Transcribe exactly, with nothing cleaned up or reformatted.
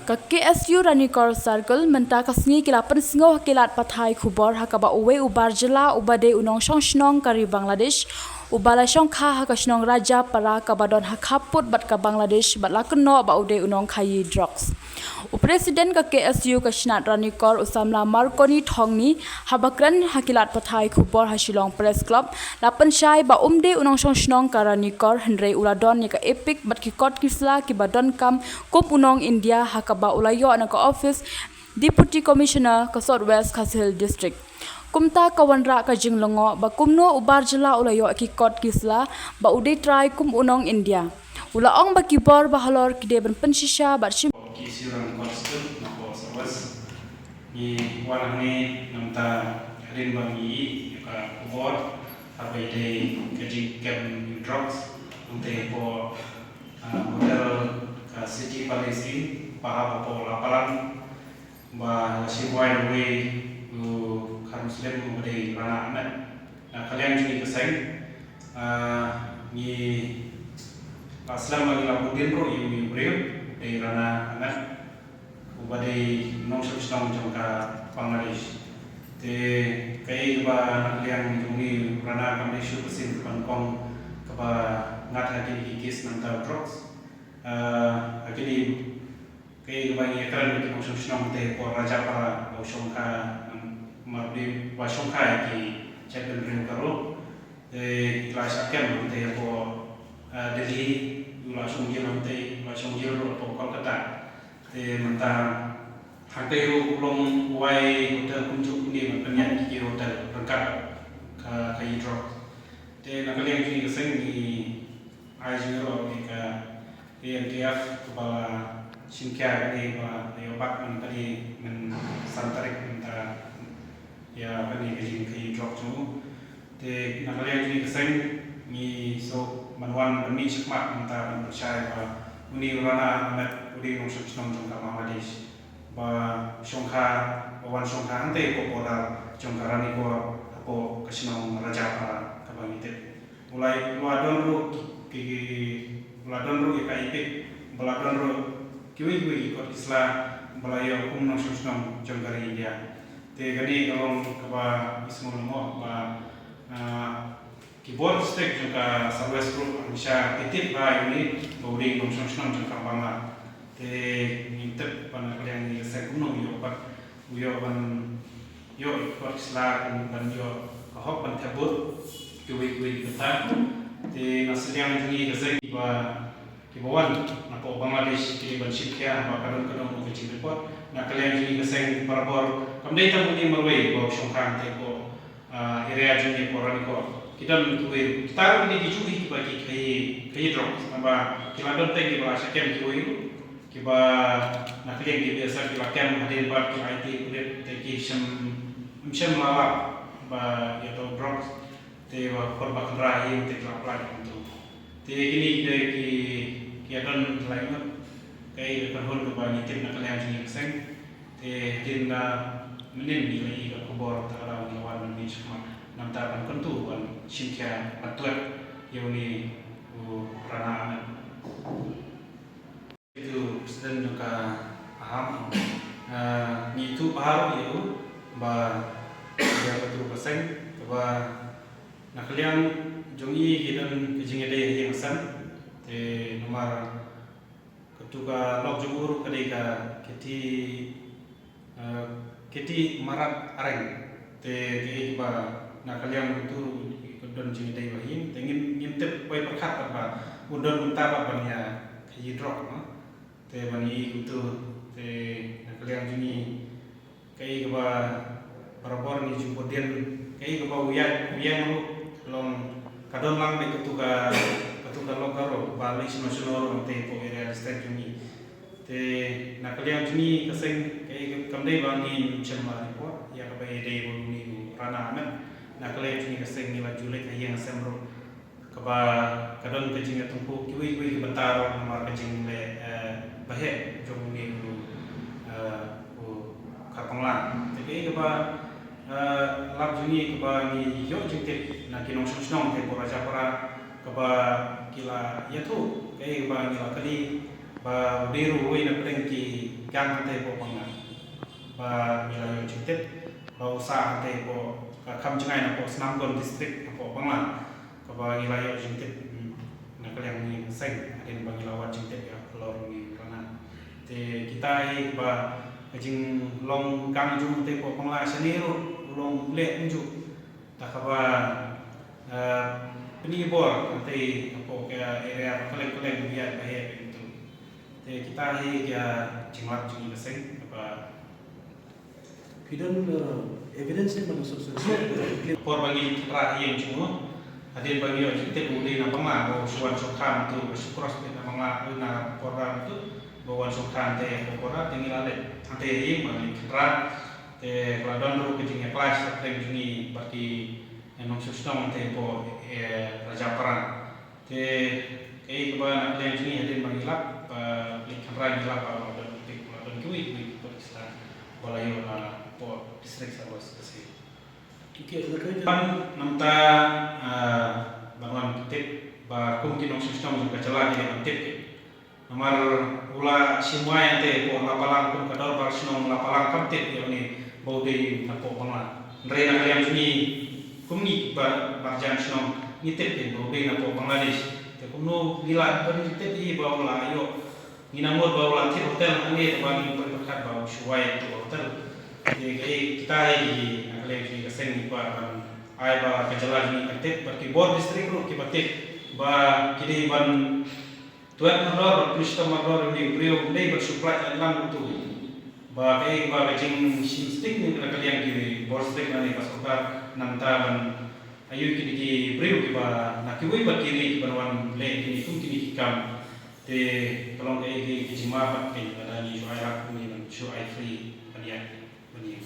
Ka K S U Ranikor Circle mynta ka sngi ki la pynsngew ha ki lad pathai khubor ha kaba uwei u bar jylla uba dei u nongshong shnong ka ri Bangladesh, uba la shongkha ha ka shnong Rajapara kaba don ha khappud bad ka Bangladesh bad la kynnoh ba u dei u nongkhaii drugs. U President ka K S U ka Shnat Ranikor u samla Marconi Thongni haba kren ha ki lad pathai khubor ha Shillong Press Club la pynshai ba um dei u nongshong shnong ka Ranikor hynrei u la don ïa ka EPIC bad ki kot ki sla kiba donkam kum u nong India ha kaba u la ïoh na ka office Deputy Commissioner ka South West Khasi Hills District. Kumta ka wanrah ka jinglyngngoh ba kumno u bar jylla u la ïoh ki kot ki sla ba u dei trai kum u nong India. U la ong ba ki bor ba halor ki dei ban pynshisha bad shim Ki siran konstul na ko sawas. Ni wan ni namta rin ba mi ka kubor apa ide ka jing kem drugs ante ko hotel ka City Palace in pa ha ko lapalan ba la shim wai rwai u khan Muslim u dei Rana Ahmed. Na ka liang jong ngi ka seng, ah, ngi la slem ba ngi la bud dien ruh ïa u briew dei Rana Ahmed uba dei nongshong shnong jong ka Bangladesh. Te kaei kaba na ka liang jong ngi Rana kam dei shuh ka sien kaba nyngkong kaba ngat ha kine ki case namta drugs. Ah, ha kine Kaei kaba ngi ïakren ki nongshong shnong te por Rajapara ba u shongkha, namar ba u shongkha ïa ki jaitbynriew ka ruh. Te ki la shah kem te hapoh, eh, Delhi, u la shong jil te, u la shong jil ruh hapoh Kolkata. Te mynta hangtei ruh u long wai hotel kumjuh kumne ban pynïaid ki hotel ryngkat ka, ka ïa drok. Te na ka liang jong ngi ka seng ngi ai jingïaroh ïa ka A N T F kaba la shim khia kane ba la ïoh bat man kane man san tarik mynta ïa kane ka jingkhaii drok jong u. Te na ka liang jong ngi ka seng ngi sngewbha ban wan ban mih shakhmat mynta ban pynshai ba une u Rana Ahmed u dei u nongshong shnong jong ka Bangladesh ba shongkha, ba wan shongkha hangtei hapoh border jong ka Ranikor hapoh ka shnong Rajapara kaba ngi tip. U la, u la don ruh ki, ki, u la don ruh ïa ka EPIC, ba la don ruh kiwei kiwei ki kot ki sla ba la ïoh kum nongshong shnong jong ka ri India. Te kane ka long kaba ngi sngewlyngngoh ba, ah, ki bor district jong ka South West ruh hangta ki tip ba ïa une ba u dei nongshong shnong jong ka Bangla. Te ngim tip ba na ka liang ngi ka seng kumno u ïoh pat, u ïoh ban ïoh ïa ka kot ki sla, ban ïoh ka hok ban thep vote kiwei kiwei ki bynta. Te na ka liang jong ngi ka seng ba kiba wan napoh Bangladesh ki dei ban shim khia ba ka don ka don ka jingreport. Na ka liang jong ngi ka seng barabor kam dei tang une marwei ba u shongkha hangtei hapoh, ah, area jong ngi hapoh Ranikor. Ki don kiwei, kita ruh ki dei ki juh hi kiba ki khaii, khaii drok. Namar ki la don teng kiba la shah kem kiwei ruh. Kiba na ka liang kiba ïa sah ki la kem hadien pat ki la aiti pulit te ki shem, ym shem la lap ba ïa to drugs te ba por ba kynra ïing te ki la pynlait kumto. Te kine ki dei ki, ki ïa don lai ngut kaei ka kynhun kaba ngi tip na ka liang jong ngi ka seng. Te hadien na mynnin ngi la ïoh ka khubor ta ka daw ngi la wan mynnin shakhmat namar ban kyntu ban shim khia ban tuat ïa une u Rana Ahmed. Itu president jong ka Aham, ah, ngi ïathuh bha ruh ïa u ba ïa katu ka seng kaba na ka liang jong ngi ki don ka jingïadei ha ïing ha sem. Te namar katu ka lok jong u ruh ka dei ka Kiti, eh, Kiti Marat Areng. Te kaei ba na ka liang katu ka don jingïadei bha hi. Te ngim, ngim tip wei pyrkhat ba u don mynta ba ban ïa khaii drok ma. Te ban ïa katu te na ka liang jong ngi kaei kaba barabor ngi ju bud dien, kaei kaba u ïa, u ïeng ruh long ka don lang beit katu ka, katu ka lok ka ruh ba lei shano shano ruh te hapoh area district jong ngi. Te na ka liang jong ngi ka seng kaei ka, kam dei ba ngi ym shym la report ïa kaba ïadei bad une u Rana Ahmed. Na ka liang jong ngi ka seng ngi la ju leit ha ïing ha sem ruh kaba ka don ka jingïatyngkhuh kiwei kiwei ki bynta ruh namar ka jingleh, eh, baheh jong une u, eh, u Kharpangla. Te kaei kaba, eh, lap jong ngi kaba ngi ïoh jingtip na ki nongshong shnong te hapoh Rajapara kaba ki la ïathuh kaei kaba ngi la kylli Ba u dei ruh uwei na pdeng ki gang hangtei hapoh Bangla. Ba ngi la ïoh jingtip ba u sah hangtei hapoh ka kham jngai na hapoh Snamgon District hapoh Bangla. Kaba ngi la ïoh jingtip, hmm, na ka liang ngi seng hadien ba ngi la wad jingtip ïa ka lor ngi rana. Te kita hi ba ka jinglong gang jong hangtei hapoh Bangla shane ruh u long leh kumjuh. Da kaba, eh, pyni bor hangtei hapoh ka area ba kylleng kylleng ïa ba heh bad tu. Te kita hi ka jinglap jong ngi ka seng kaba phi don, eh, evidence ne mano source? Por ba ngi kynrah ïing jong u hadien ba ngi ïoh jingtip u dei na Bangla, ba u shu wan shongkha tu, ba shu cross beit na Bangla, u na Porbra tu, ba wan shongkha te hapoh Porbra, te ngi la leit hangtei ïing ba ngi kynrah. Te ka la don ruh ka jingïakhlaiñ hapdeng jong ngi bad ki nongshong shnong te hapoh, eh, Rajapara. Te kaei kaba na ka liang jong ngi hadien ba ngi lap, ba leit kynrah ngi lap ba la don ki, la don kiwei kiwei ki por ki sla ba la ïoh na hapoh District Server Special. Okay, na ka liang ban namta, ah, ban wan tip ba kum ki nongshong shnong jong ka jylla ki dei ban tip ki. Namar u la shim wai hangtei hapoh Lapalang kum ka dorbar shnong Lapalang kam tip ïa une ba u dei na hapoh Bangla. Hynrei na ka liang jong ngi kum ngi ba marjan shnong ngi tip ïa ba u dei na hapoh Bangladesh. Te kumno ngi la ban tip ïa ba u la ïoh, ngi nang mut ba u la thied hotel hangne te ba ngi pyrkhat ba u shu wai to hotel. Te kaei kita hi na ka liang jong ngi ka seng ngi kwah ban ai ba ka jylla jong ngi ka tip bad ki bor district ruh kiba tip ba ki dei ban Tuat mardor, bad pynshittom mardor ïa une u briew, ym dei ban shu pynlait lang lang kumtu. Ba kaei ba ka jingshim sting na ka liang ki bor sting lane ka sorkar, nangta ban ïoh kine ki briew kiba na kiwei pat ki ri kiban wan leh kine kum kine ki kam. Te ka long kaei kaei ka jingma pat ka lada ngi shu ai lak kumne ban shu ai free ban ïa ban ïa.